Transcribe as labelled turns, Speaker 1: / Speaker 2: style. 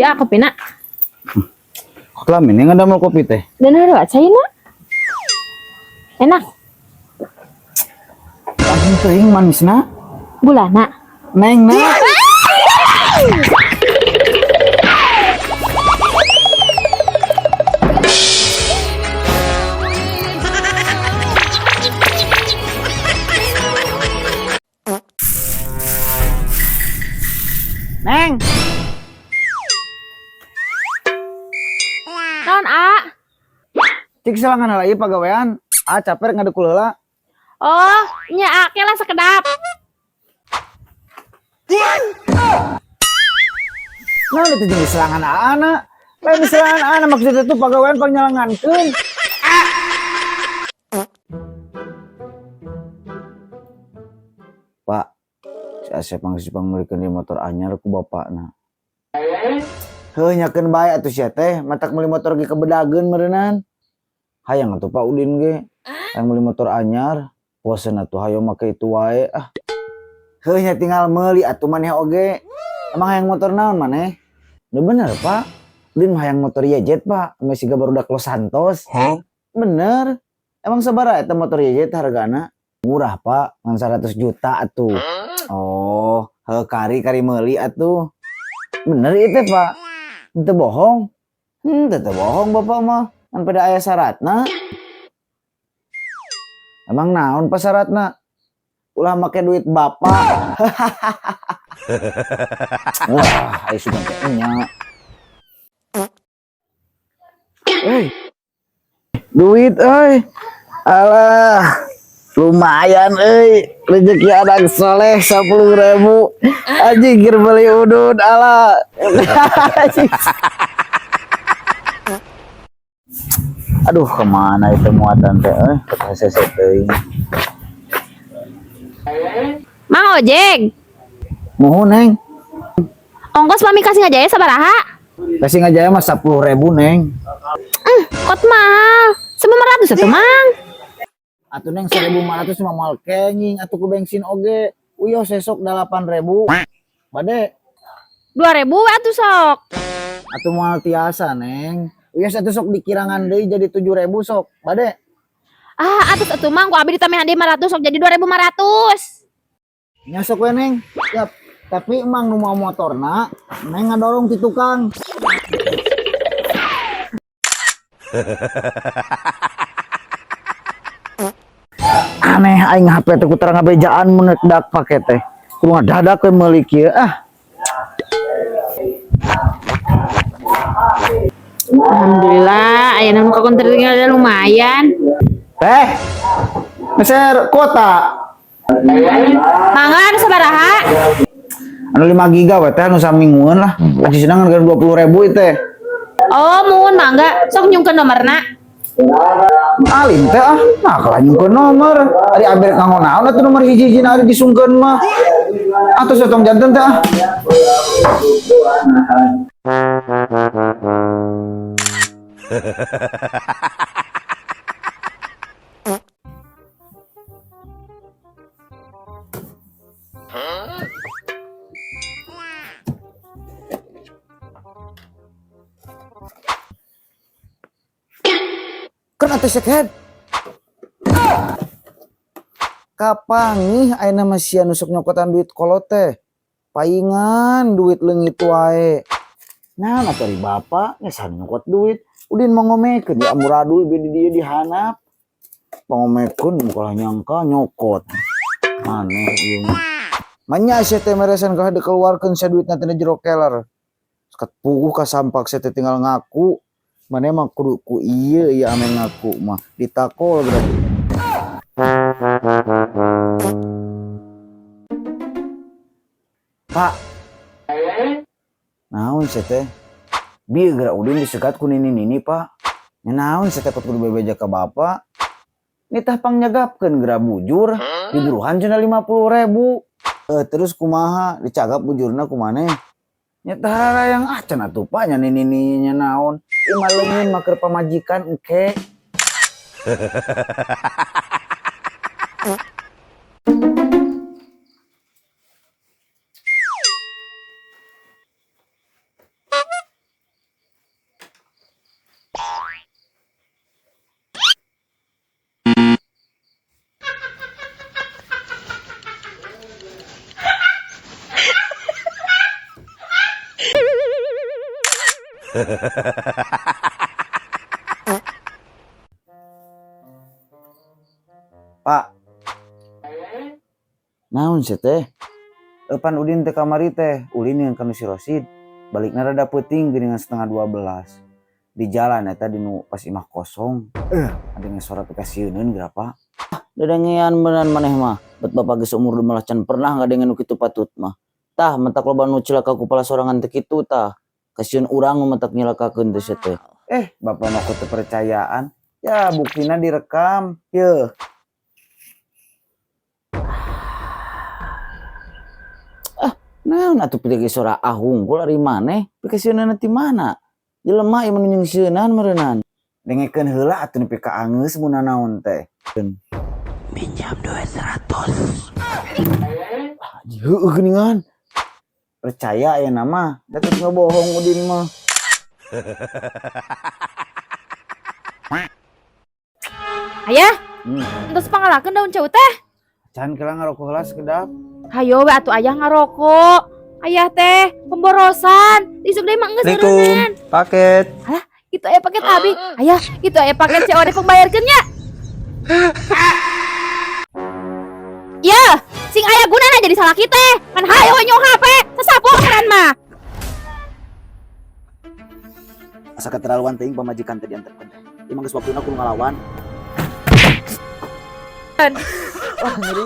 Speaker 1: Ya kopina.
Speaker 2: Kelamin yang ada mau kopi teh.
Speaker 1: Dan ada caina. Enak.
Speaker 2: Anjing teuing manisna.
Speaker 1: Gulana.
Speaker 2: Neng na. Neng,
Speaker 1: Naon a?
Speaker 2: Cik selangan heula ieu pagawean. Ah capek ngadukul heula.
Speaker 1: Oh, nya a kela sekedap.
Speaker 2: Nah, itu jeung selangan aana. Lain selangan aana maksudnya tuh pagawean pangyalangankeun. Pak, si Asep pang meulikeun di motor anyar ku bapakna. Heuh nyakeun bae atuh sia teh, matak meuli motor ge kebedageun meureunnan. Hayang atuh Pak Udin ge. Hayang meuli motor anyar, bosen atuh hayo make itu wae ah. Heuh nya tinggal meuli atuh maneh oge. Emang hayang motor naon maneh? Udah bener Pak. Udin mah hayang motor YZ Pak, ame siga barudak Los Santos. Bener. Emang sabaraha eta motor YZ hargana? Murah Pak, ngan 100 juta atuh. Oh, heuh kari-kari meuli atuh. Bener ieu teh Pak. Henteu bohong. Teu bohong Bapak mah. Ngan pada aya syaratna. Emang naon Pak syaratna? Ulah make duit Bapak. Wah, ayo sudah teh nya. Euy. Duit euy. Alah, lumayan euy. Rezeki anak soleh 10.000. Anjing keur beli udud alah. Aduh, kemana itu muatan teh euy? Ke hese teuing.
Speaker 1: Mang ojek.
Speaker 2: Muhun, Neng.
Speaker 1: Ongkos mami kasih ngajaya sabaraha?
Speaker 2: Kasih ngajaya mah 10.000, Neng.
Speaker 1: Kot mahal. 1.500 atuh, Mang.
Speaker 2: Atuh Neng 1.500 mah moal kenging atuh ku bensin oge. Uyoh sesok 8.000. Bade
Speaker 1: 2.000 we atuh sok.
Speaker 2: atuh moal tiasa, Neng. Uyoh atuh sok dikirangan deui jadi 7.000 sok. Bade.
Speaker 1: Ah, atuh atuh Mang, ku abi ditambahan deui 500 sok jadi 2.500.
Speaker 2: Nya sok we, Neng. Yap. Tapi emang nu mau motorna, Neng ngadorong ti tukang. Aneh aing HP teh ku terang ngabejaan mun rek dak pake teh. Kudu ngadadak we meuli kieu ah.
Speaker 1: Alhamdulillah, ayeuna nu ka konter tinggal lumayan.
Speaker 2: Teh. Meser kota.
Speaker 1: Mangga anu sabaraha?
Speaker 2: Anu 5 giga we teh anu saminggueun lah. Acisna ngan 20.000 ieu teh.
Speaker 1: Oh, muhun mangga. Sok nyungkeun nomorna.
Speaker 2: Alim teh ah, nah kalah nyungkeun nomor. Ari abir kanggo naon atuh nomor hiji-hijina ari disungkeun mah. Atuh sotong janten teh ah. Kan atuh sekehed. Kapangih ayeuna mah sia nu sok nyokotan duit kolot teh. Paingan duit leungit wae. Nah, atuh ari bapak nya saha nyokot duit. Udin mau ngomekeun di amburadul be di dieu dihanap. Pangomekeun muka nyangka nyokot. Aneh ieu mah. Manya sia teh meresan kalah dikeluarkeun sia duitna teh jero keler. Sekat puguh ka sampak sia teh tinggal ngaku. Maneh mah kudu ku ieu ieu ame ngaku mah ditakol berarti. Pak. Naon sia teh? Bieu geura Udin disegat ku nini-nini, Pak. Nya naon sia teh kudu bebeja ka bapak? Nitah pangnnyagapkeun geura bujur, diburuhan cenah 50.000. Terus kumaha dicagap bujurna ku maneh? Nya tah yang acan atuh Pak nya nini-nini nya naon. Ieu mah leungeun mah keur pamajikan engke. Pak. Naon sih teh? Epan Udin teh kamari teh, ulin yang kanu si Rosid. Balikna rada peuting geuningan 11.30. Di jalan eta di nu pas imah kosong. Ada suara pikasieuneun geura, Pak. Ah, dedengean beneran maneh mah. Bet bapak geus umur malah can pernah ngadengeun nu kitu patut mah. Tah, mentak loba nu cilaka ku pala sorangan teh kitu tah. Kasieun urang nu mentak nyilakakeun teh sia teh. Eh, bapak mah ku teu percayaan. Ya, buktina direkam. Yeuh. Ah, naon atuh pilih suara ah hungkul ari maneh? Pikasieunna ti mana? Jelema ieu mah nu nyingsieunan meureunnan. Dengekeun heula atuh nepi ka angeus mun nanaon teh.
Speaker 3: Minjam duit 100.
Speaker 2: Heueuh geuningan. Percaya ya nama, da geus ngebohong Udin mah.
Speaker 1: Ayah,
Speaker 2: Hmm.
Speaker 1: entos pangalakeun daun cau teh.
Speaker 2: Can kela ngarokok heula sekedap.
Speaker 1: Hayo we atuh ayah ngarokok. Ayah teh pemborosan. Isuk deui mah geus
Speaker 4: Assalamualaikum.
Speaker 1: eureunnan.
Speaker 4: Paket.
Speaker 1: Itu aya paket abi. Ayah, itu aya paket COD pembayarkeun nya. Ya, sing aya gunana jadi salaki teh. Kan hayo we nyong HP, sasapu keren mah.
Speaker 3: Asa keterlaluan teuing pamajikan teh diantarkeun teh. Emang geus waktuna kudu ngalawan.
Speaker 2: Wah, ngeri.